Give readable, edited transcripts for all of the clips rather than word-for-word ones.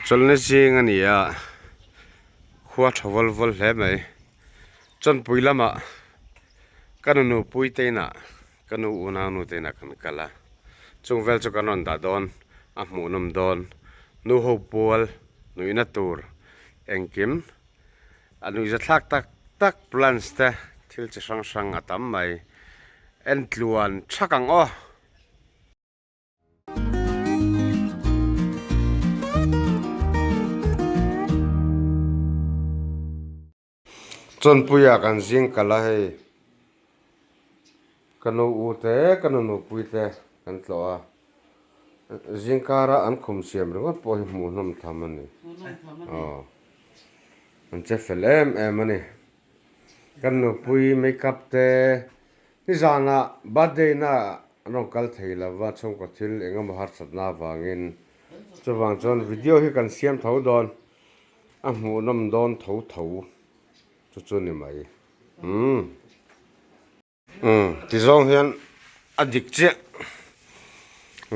Chawlhna zing a ni a, khua tha vawl vawl hle mai. Chawnpui lamah ka nu nupui te inah ka nu unau nu te inah kan kal a, chung vel chu kan rawn dah dawn a hmuhnawm dawn. Nu ho pual nuihna tur engkim a nuihzathlak tak tak plants te thil chi hrang hrang a tam mai. Entluan thak ang aw. Chawnpuia kan zing kal a hei ka nu u te ka nu nupui te kan tlawh a zingkara an khum siam ringawt pawh hi hmuhnawm tham a ni aw an che fel em em a ni kan nupui makeup te. Nizanah birthday na an rawn kal thei lo va, chhungkaw thil eng emaw harsatna avangin. Chuvang chuan video hi kan siam tho dawn, a hmuhnawm dawn tho tho chu chu ni mai. Umm. Umm, tizawng hian a dik chiah.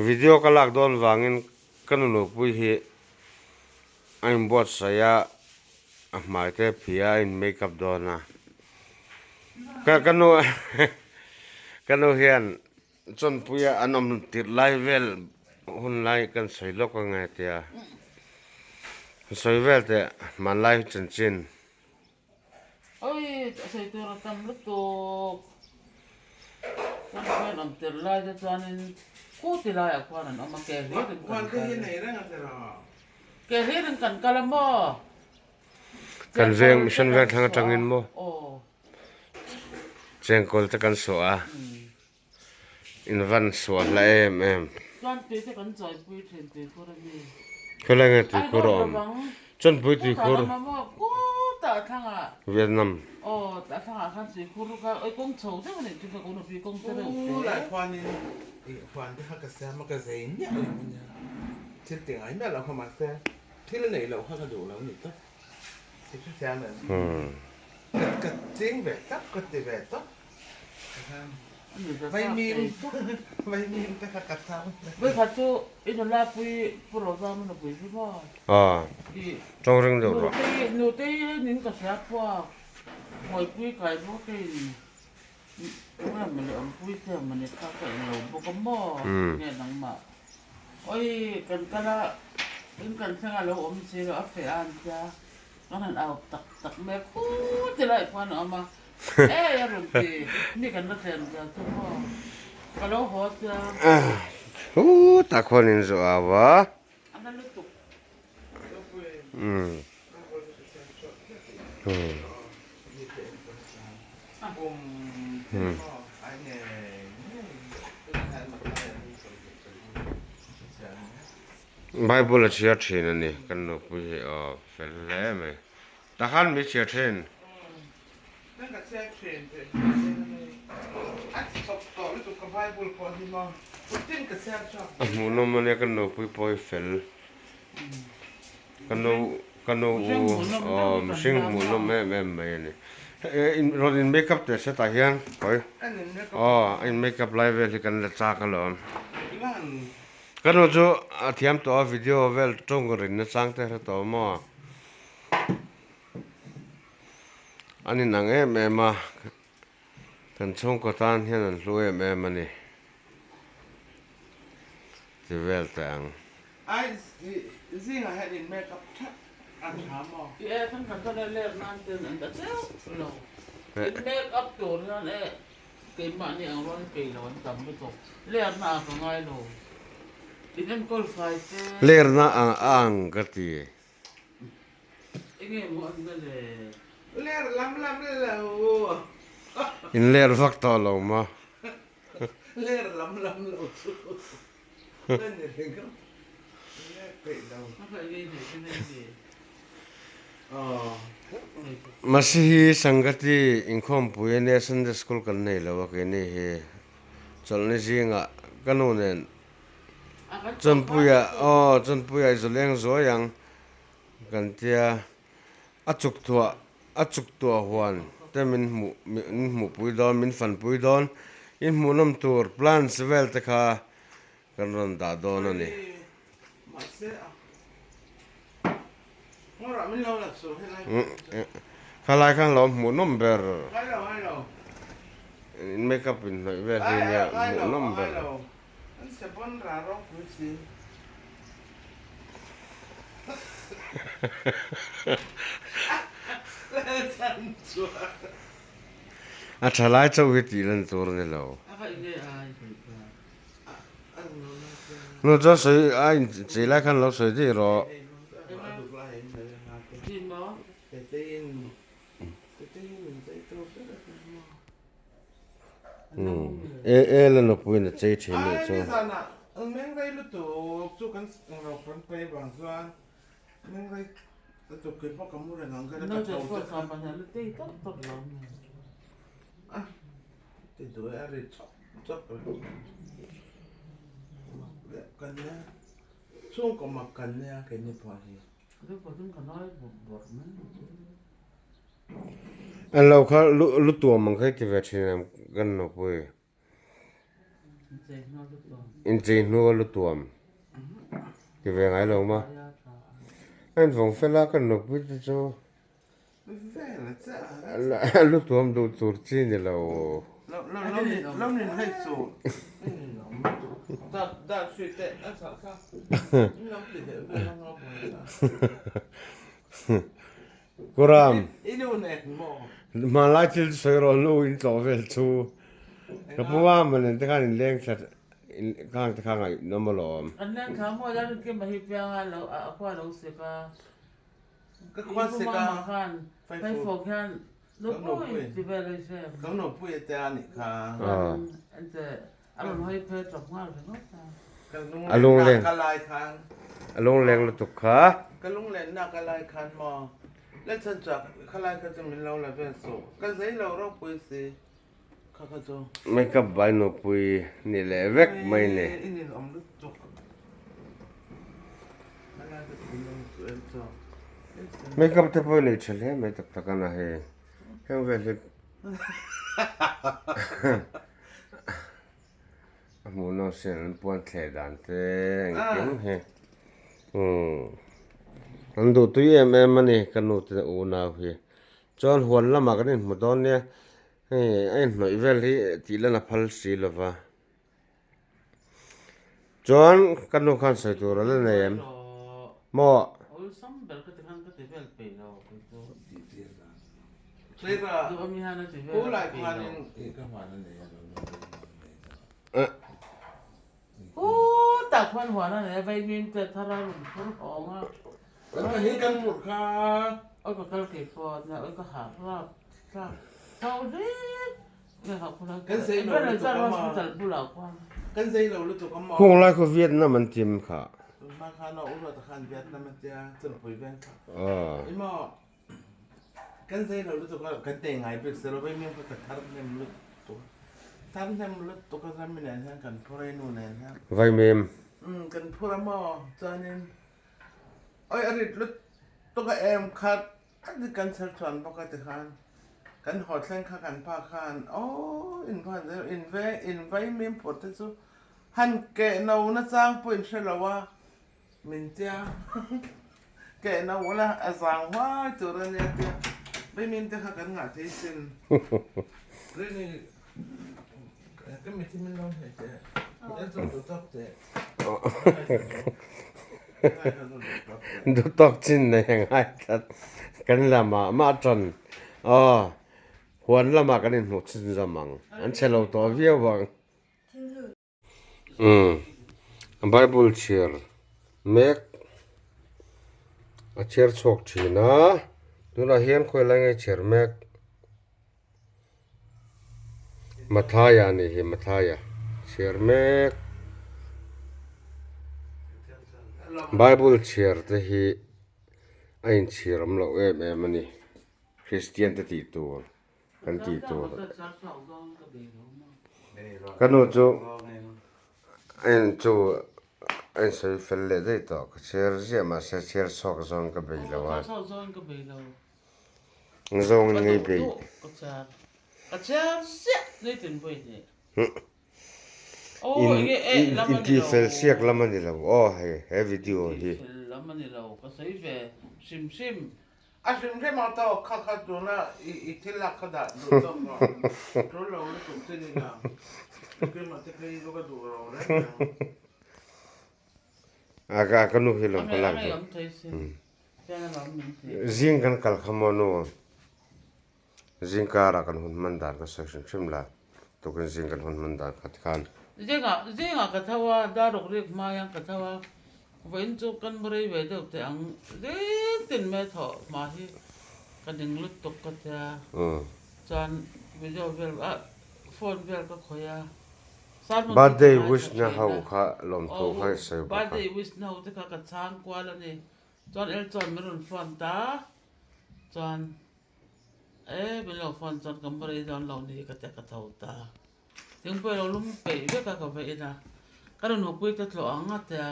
Video ka lak dawn vangin ka nunupui hi a inbuatsaih a, a hmai te phih a, a in make up dawn a. Ka ka nu ka nu hian chawnpuia an awm tirh lai vel hun lai kan sawi lawk ang e tia sawi vel teh hmanlai chanchin. Oi a sawi tur a tam lutuk chuan awm tirh lai te chuanin khuti laiah khuan an awm a ke hlirin kan kal ke hlirin kan kal a maw. Kan veng mission veng thlang atangin maw chengkawl te kan suah a in van suah hla em em. Khawlai nge tuikhur a awm chawnpui tuikhur Vietnam. Thil neih loh kha ka duh lo ni tawp. I hrethiam em? Ka ching ve tawp, ka ti ve tawp. Vaimim, vaimim te kha ka thar. Vawikhat chu i nula pui Pu Rozama nupui hi maw? Aw, tawng ring deuh rawh. Nutei nin ka hria phuak, Ngawipui kai bawk in nge mawle awmpui te mawni kha ka englo bawk a maw? Nge nangmah? Oi, kan kal a, in kan thleng a lo awm si lo, a feh a an tia, kan han au tak tak mai a, khuuu ti lai khuan a awm a, ei a rawn ti, mi kan la tlem zia chu maw, ka lo haw tia. Khuuu tah khuan in zawh au a. A na lutuk. Umm. Umm. Bible a chhiar thin a ni kan nupui hi aw fel hle mai takhan mi chhiar thin. A hmuhnawm a nia kan nupui pawh hi fel ka nu ka nu u aw mihring hmuhnawm em em mai a ni rawn in make up teh se tah hian khawi aw a in make up lai vel hi kan la chak alawm ka nu chu a thiam tawh a video vel tawng rin nachang te hre tawh maw. An inang em em a, kan chhungkaw tan hian an hlu em em a ni ti vel teh ang. Zingah hian in make up that a tha maw? I e khan kan chuan e ler nan ten an ta cheuh lo. In make up tur hian e keimahni ang rual hi peih lo an tam lutuk. Lerna ah ka ngai lo. In enkawl fai te. Lerna a ang ka ti. Enge maw an la le? Ler lam lam lo. In ler vak tawh lo maw? Ler lam lam lo chu a ni reng a, ler peih lo. Masihi Sangati inkhawmpui ania Sunday School kan nei lo a keini hi chawlhni zingah ka nu nen Chawnpuia aw Chawnpuia i zawleng zuai ang kan tia a chuk thuah a chuk tuah huan te min hmuh min hmuhpui dawn min fanpui dawn in hmuhnawm tur plants vel te kha kan rawn dah dawn a ni. Khalai khan lo hmuhnawm ber. In makeup in hnawih vel hi nia hmuhnawm ber. A tha lai chauh hi tih lan tur a ni lo. Nu chuan sawi a inchei lai khan lo sawi daih rawh. E e la nupui in a chei thin nih chu. An lo kha lu tuam ang kha i ti ve thin em kan nupui. Inchei hnua lu tuam ti ve ngai lo ma. A invawng fel a kan nupui te chu lu tuam duh tur chi ni lo. Kuram, hmanlai thil chu sawi rawh nu in tlawh vel chu ka pu a mawlen te khan in leng thla khang te kha ngaihnawm alawm. An leng thla maw la rin kim a hi piang a lo a khua lo sek a ka khua sek a khan phei fawk hian nupui ti vel a hre ka nupui te a nih kha ente a rawn hawi phei chawp nghal ringawt a. Ka lunglen ka lai khan a lungleng lutuk kha ka lunglen na ka lai khan maw le chan chuah kha lai kha chu min lo la vel suh ka zei lo ropui si kha kha chu makeup bai nupui ni leh vek mai ni. I nin awm lutuk kha lai kha chu min lo vel chawk makeup te pawh i nei tha hle mai tak tak a na hei heng vel hi A hmuhnawm sin an puan thleh dan te engkim hi umm an duh tui em em a ni ka nu te unau hi chuan huan lamah kan inhmu dawn nia hei a inhnawih vel hi tih lan a phal si lo va chuan ka nu khan sawi tur a la nei em maw. Khung lai khu Vietnam an tim kha. Kan zei lo lutuk a, kan tei ngai bik si lo, vei kha ka thar hnem lutuk a, thar hnem lutuk a zami nen hian kan phur a, i nu nen hian. Vaimim. Umm kan phur a maw, chuanin oi a rit lutuk a em khat khat kan chher chhuan bawk a tikhan kan haw thleng kha kan pa khan aw in van zel in ve in vaimim phur te chu han keh no nachang pawh in hre lo a. Min tia keh na ula a zang huai tur a nia tia Veimin te kha kan ngah thei sin Rini ka mithi min lo hneh teh en chu duh tawk teh Duh tawk chin nei a ngai tlat kan la mah mah tan aw huan lamah kan inhmuh chhunzawm ang an chhe lo tawh viau ang. Umm bible chhiar mek a chhiar chhuak thin a tunah hian khawi lai nge chhiar mek Mathaia a nih hi Mathaia chhiar mek bible chhiar te hi a inchhir awm loh em em a ni Kristian te tih tur. kan tih tur ka nu chu a in chu a in sawi fel leh daih tawh ka chhiar ziah mahse chhiar chhuak zawng ka bei lo a zawng in ngei bei in tih fel siak lam a ni lo aw hei he video hi. lam a ni lo, ka sawi ve hrim hrim. A hrim hrim ang tawk kha kha tuna i thil lak kha dah duh tawk rawh. Tul lo lutuk che ni la. Keimah te phei chu ka duh lo reng reng. A ka ka nu hi lawm ka lak duh. Zing kan kal kha maw nu? Zing karah kan hun hman dan ka sawi hrim hrim la, tukin zing kan hun hman dan kha tikhan. Zingah zingah ka tho a, dar ruk rik hmaiah ka tho a, vawiin chu kan mu rei ve deuh teh ang, zing tin mai thawh hma hi ka ning lutuk ka tia, chuan video vel a phone vel ka khawih a, sermon chu ka Birthday ngaithla wish na thin ho a, kha lawmthu aw kha i sawi bawk a. Birthday wish na ho te kha ka chhang kual a ni, chuan el chuan min rawn phone ta, chuan. E min lo phone chuan ka mu rei dawn lo ni ka ti a ka tho ta. Thingpui a lo lum peih vek a ka va in a, ka rawn hupui te tlawh ang a tia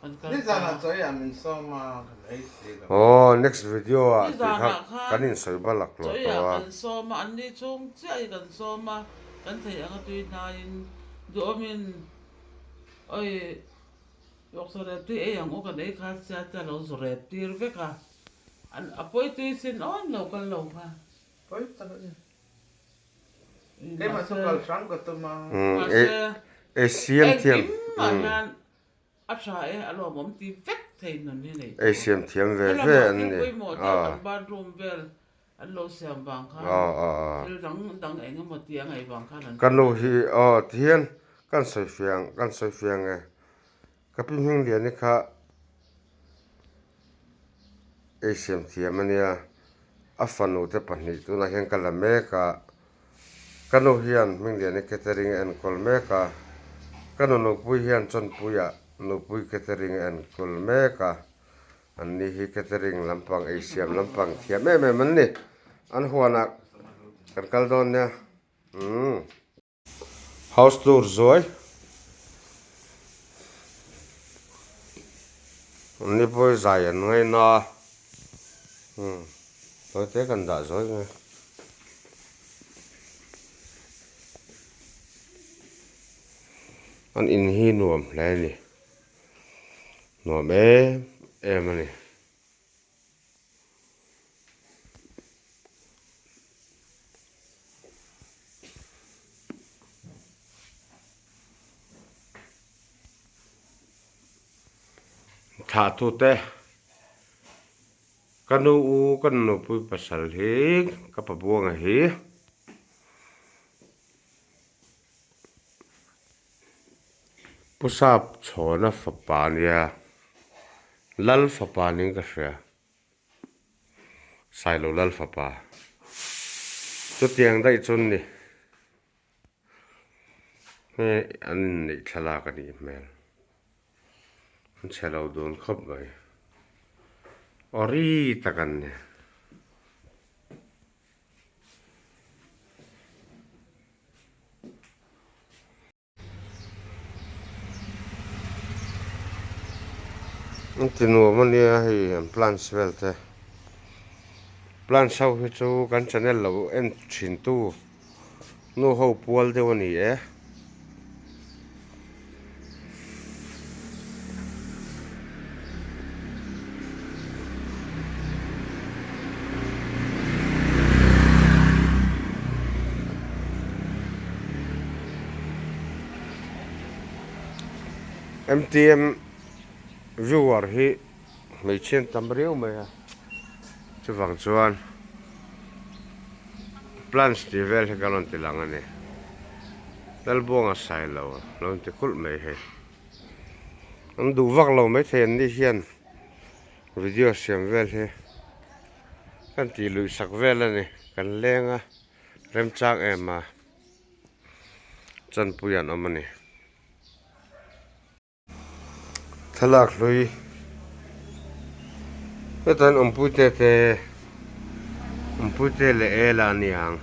kan kal ta. Nizanah chawi ah min sawm a kan ei si lo. Aw next video ah tih kha Nizanah khan kan insawi balak loh chawi tawh ah a. kan sawm a, an ni chhung chiah hi kan sawm a, kan theih ang a tui hnaiin duhawmin awi vawksa rep tui ei ang u kan ei kha sia te a lo zu rep tir vek a. An a pawi tui sin awn lo kal lo kha. Pawi tak a ni. Keimah chu kal hrang ka tum a. Mahse Ei siam thiam. Engkim ah hian a tha e a lawmawm ti vek thei nun hi nei Ei siam thiam ve ve an ni. Helamah thil pawimawh deuh an bathroom vel an lo siam vang khan thil dang dang eng emaw ti a ngaih vang khan an Ka nu hi aw tihian kan sawi fiang kan sawi fiang e. Ka pi hming lian hi kha ei siam thiam a nia, a fanu te pahnih tunah hian ka la mek a, ka nu hian hming lian hi catering a enkawl mek a, ka nu nupui hian chawnpuiah nupui catering a enkawl mek a, an ni hi catering lampang ei siam lampang thiam em em an ni, an huanah kan kal dawn nia umm. House tour zuai an ni pawh hi zai an ngaina a umm tawi te kan dah zuai mai an in hi nuam hle a ni nuam em em a ni. Thlahtute ka nu u ka nupui pasal hi ka pa buanga hi Pu Sap chhawna fapa a nia, Lal fapa niin ka hria, Sailo Lal fapa. Chutiang daih chuan ni, hei an inneih thlalak a nih hmel, an chhe lo dun khawp mai, aw ri tak an ni. An ti nuam a nia hei an plants vel te plants ho hi chu kan channel lo en thin tu nu ho pual deuh a ni e. MTM viewer hi hmeichhe an tam riau mai a chuvang chuan plants tih vel hi ka rawn ti lang a ni Lalbuanga Sailo lo inti kulh mai hei an duh vak lo maithei an ni hian video siam vel hi kan tih luih sak vel a ni kan leng a remchang em a chanpui an awm a ni. Thlalak hlui heta an awmpui te te awmpui te leh el a ni ang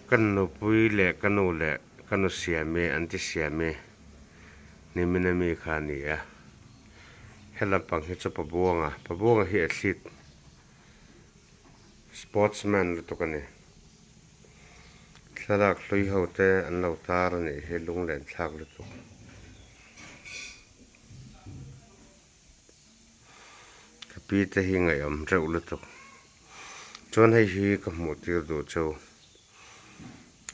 ka nupui leh ka nu leh ka nu siam i an ti siam i nimin ami kha a ni a he lampang hi chu pabuanga pabuanga hi athlete sportsman lutuk a ni. Thlalak hlui ho te an lo tar a nih hi lunglen thlak lutuk. pi te hi ngaihawm reuh lutuk. Chuan hei hi ka hmuh tir duh chu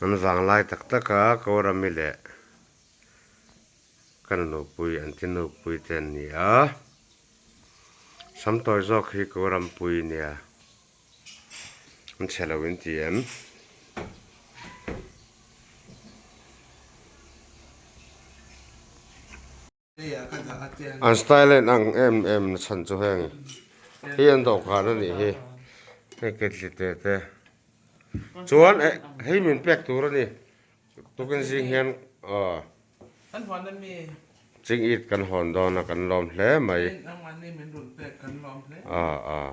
an vanglai tak tak a Korami leh ka nupui an ti nupui te an ni a, sam tawi zawk hi Korampui nia an chhe lo in ti em? An style a inang em em na chhan chu heng hi an dawhkan a nih hi hei ketli te te chuan eh hei min pek tur a ni tukin zing hian aw ching it kan hawn dawn a kan lawm hle mai ah ah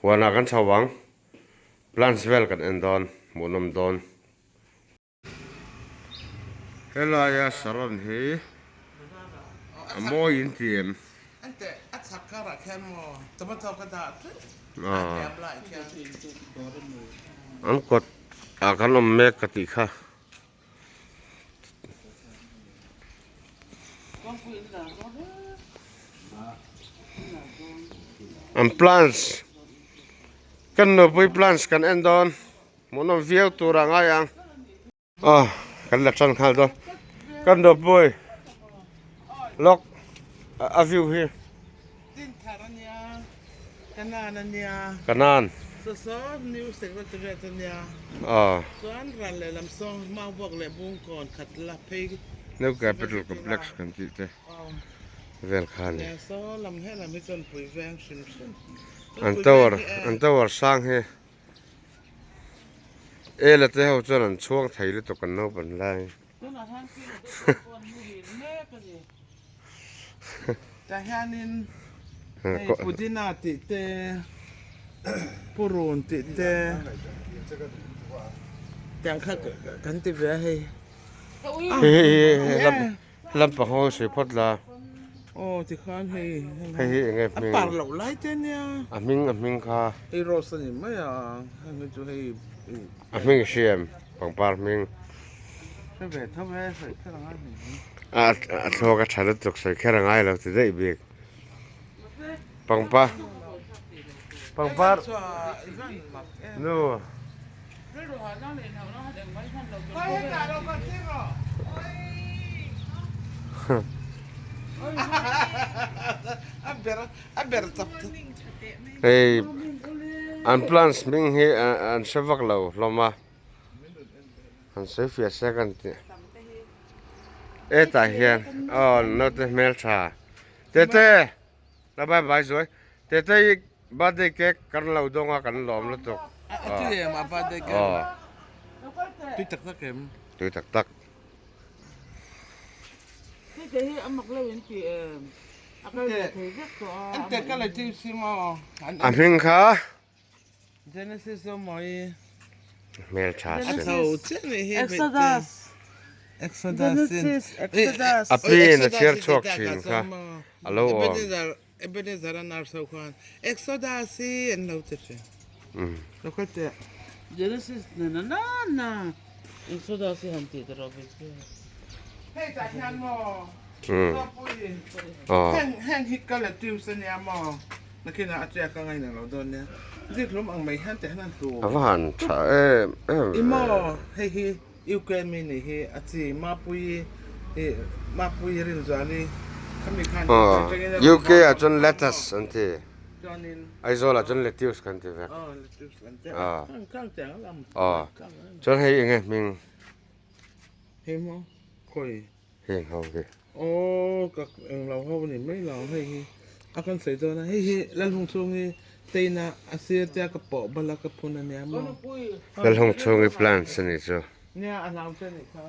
huanah kan chho ang plants vel kan en dawn hmuhnawm dawn. Helaia saron hi a mawi in ti em? An kawt ah kan awm mek ka tih kha. An plants kan nupui plants kan en dawn. Hmuhnawm viau tur a ngai ang. Aw kan la tan nghal dawn. Kan dawpui lawk a view hi. Din thar a nia, Kanan a nia. Kanan. Saw new secretariat a nia. Aw. Chuan ral leh lam saw Maubawk leh Bungkawn khat la phei. New Capital Complex kan tih te vel kha a ni. Saw lam he lam hi chuan pui veng hrim hrim. An tower an tower sang hi. Ela te ho chuan an chhuang thei lutuk an naupan lai. Tah hianin hei pudina tih te purun tih te tiang kha kan ti ve a hei. Hei hei hei Lampang ho sawi phawt la. Aw tikhan hei Hei hi enge hming? A par loh lai te nia. A hming a hming kha. Hei rose a ni mai a heng hi chu hei. A hming i hria em pangpar hming. Hre ve tho e sawi kher a ngai hming hi. A a thluak a tha lutuk sawi kher a ngai lo ti daih bik. Pangpar pangpar nu. Hei an plants hming hi an hre vak lo hlawm a han sawi fiah se kan ti hetah hian aw naute hmeltha tete. La bye bye zuai. Tete i birthday cake kan lo dawng a kan lawm lutuk. A tui em a birthday cake? Aw. Tui tak tak em? Tui tak tak. Tete hi a mak lo in ti em? A kal ve thei vek tawh a. An te ka la chiu si maw? A hming kha? Genesis aw mawi. Hmel tha sin. A tho chiah nih hi. Exodus. Exodus. Genesis, Exodus. A pi in a chhiar chhuak thin kha a lo awm. Ebenezer, Ebenezer a nar so khan Exodus hi an lo ti thin. Lo kal teh. Genesis na na na na Exodus hi han tih ta rawh ve che. Hei tah hian maw Ropui heng heng hi ka la tius ania maw nakinah a chiak a ngaina lo dawn nia zikhlum ang mai hian teh hian an hlu A va han tha em em i maw hei hi UK mi nih hi a chi Mapuii i Mapuii Rinzuali khami khan UK ah chuan lettuce an ti chuanin Aizawl ah chuan lettuce kan ti vek aw lettuce an ti a khang khang tiang a lam aw chuan hei enge hming Hei maw khawi. Heng ho hi. Aw ka eng lo ho ni mai lo hei hi a kan sawi dawn a hei hi Lalhung chhung hi teina a sir tia ka pawh bal a ka phun a nia maw. Lalhung chhung hi plants a nih chu. Nia a hlau che nih kha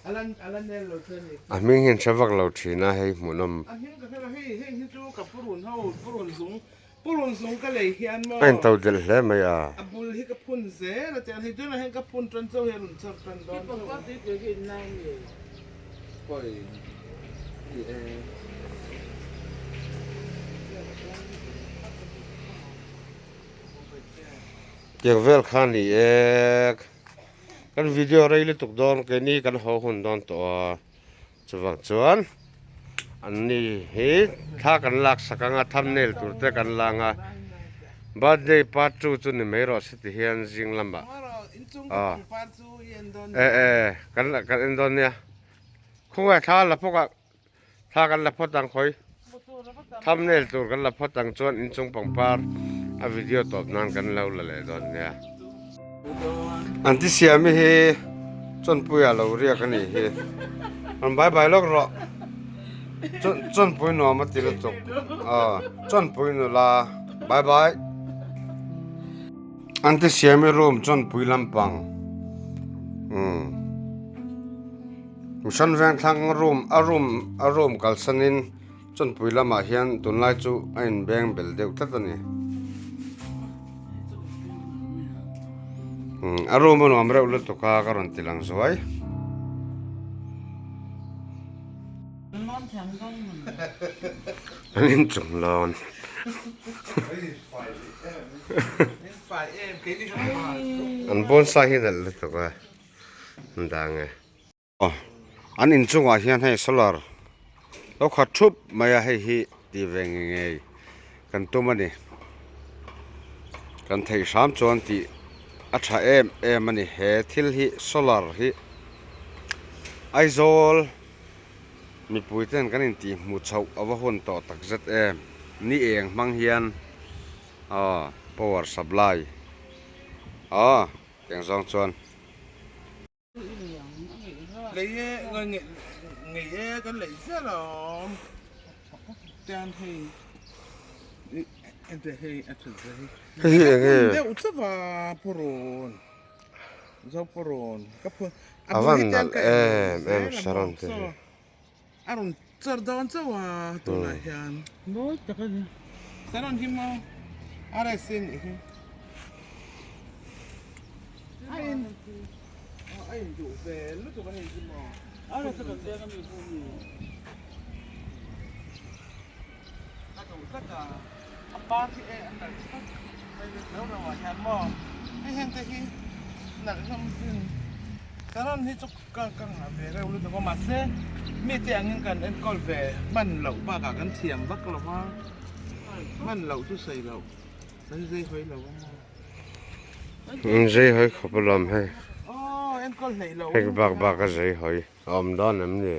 a la a la nel lo che nih kha. A hming hian hre vak lo thin a hei hmuhnawm. A hming ka hre lo hei heng hi chu ka purun ho purun zung Purun zung ka lei hian maw. A in to delh hle mai a. A bul hi ka phun zel a tiang hei tunah hian ka phun tan chauh hi a rawn chak tan dawn chauh a. Pawi ti e. Tiang vel kha ni e. Kan video rei lutuk dawn keini kan haw hun dawn tawh a. Chuvang chuan An ni hi thla kan lak sak anga thumbnail tur te kan la anga birthday part two chu ni mai rawh se ti hian zing lamah aw e e kan kan en dawn nia khawngaih thla la phawk ah thla kan la phawt ang khawi thumbnail tur kan la phawt ang chuan inchung pangpar a video tawp nan kan lo la leh dawn nia an ti siam hi chawnpui ah lo riak a nih hi rawn bai bai lawk rawh chawnpui nuam a ti lutuk aw chawnpui nula bye bye an ti siam hi room chawnpui lampang umm. Hran vengthlang room a room a room kalsanin chawnpui lamah hian tunlai chu a inbeng bel deuh tlat a ni. Umm a room a nuam reuh lutuk a ka rawn ti lang zuai. An inchung lawn. An bonsai hi nalh lutuk a. An dang e. Aw an inchungah hian hei solar lo khat thup mai a hei hi tih ve ngei ngei kan tum a ni. Kan theih hram chuan tih a tha em em a ni he thil hi solar hi Aizawl mipui ten kan intih hmuh chhoh a va hun tawh tak zet em ni eng hmang hian aw power supply aw. Eng zawng chuan. Lei e ngei e kan lei zel a awm tan hei ente hei a tha zai Hei hi eng nge? Deuh chauh a purun zo purun ka phun A van nalh em em Sharon te hi. A rawn char dawn chauh a tunah hian. Mawi tak a ni. Saron hi maw RSC nih hi. A in a in duh ve lutuk a hei hi maw. RSC kan veng a mi pawh mi. A duh tlat a. A par hi e a nalh tlat mai lo lo ah hian maw hei heng te hi nalh hlawm sin saron hi chu ka ka ngah ve reuh lutuk a mahse mite angin kan enkawl ve hman loh bakah kan thiam vak lo va hman loh chu sawi loh kan zei hawi lo a maw An zei hawi khawp alawm hei aw enkawl hleih loh hei bak bak a zei hawi a awm dawn em ni.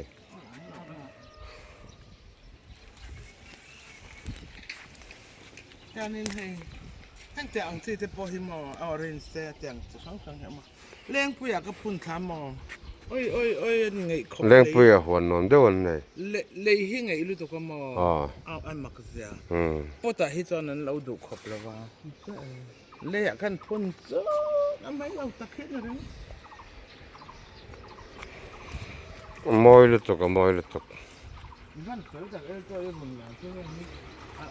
Chuanin hei heng te ang chi te pawh hi maw a orange te a tiang chi hrang hrang hi a awm a Lengpuia ka phun thla maw oi oi oi a ni ngeih khawp lei Lengpuia huan nuam deuh an nei lei hi ngeih lutuk a maw a a mak zia pot ah hi chuan an lo duh khawp lo va leiah khan phun chuan a mai lo tak hian a reng. A mawi lutuk a mawi lutuk.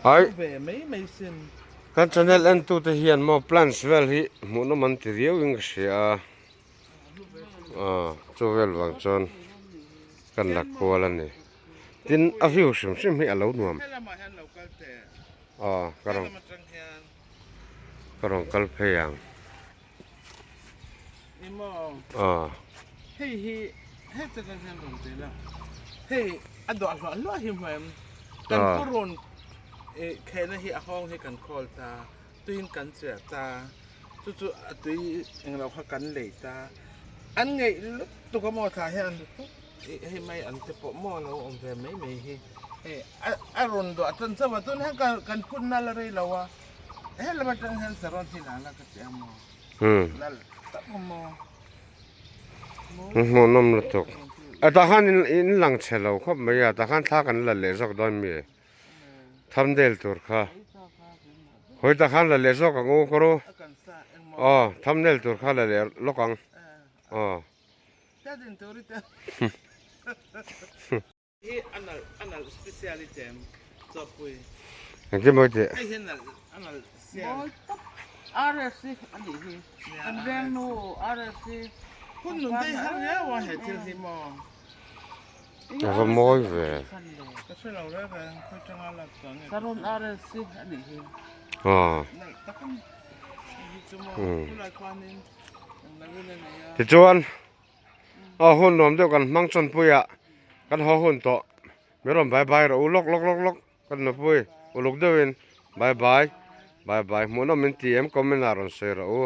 Ai kan channel en tu te hian maw plants vel hi hmuhnawm an ti riau in ka hria a aw chu vel vang chuan kan la kual a ni tin a view hrim hrim hi a lo nuam aw ka rawn ka rawn kal phei ang. Aw. Hei hi hei te kan hian rawn tel a hei a duah hluah hluah hi hmu em kan pu rawn eh khehna hi a hawng hi kan khawl ta tuiin kan chiah ta chu chu a tui englo kha kan lei ta an ngeih lutuk a maw thla hian ih hei mai an te pawh maw lo awm ve mai mai hi hei a rawn duah tan chauh a tun hian kan phunna la rei lo a. He lam atang hian saron hi la la ka ti a maw? Lal tak a maw? Hmuhnawm lutuk. A tah khan in lang chhe lo khawp mai a, tah khan thla kan la leh zawk dawn mi? Thumbnail tur kha. Khawi tah khan la leh zawk ang u ka ru. Aw, thumbnail tur kha la leh lawk ang. Aw. Hi a nalh a nalh special i chem chawpui. Engtin mawi tih? Hei hi a nalh a nalh sial. Mawi tak RS hi a nih hi. Kan veng nu RS hi. Hun nun daih har riau a he thil hi maw. A va mawi ve. Ka hre lo reng reng khawi tanga lak chuan nge. Saron RS hi a nih hi. Aw. Nalh tak a ni. Hei hi chu maw khulai khuanin ang lovin a nei a. Tichuan. Aw hun nuam deuh kan hmang chawnpuiah kan haw hun tawh. Min rawn bye bye rawh u lawk lawk lawk lawk ka nupui uluk deuhin bye bye bye bye hmuhnawm min ti em comment ah rawn sawi rawh u.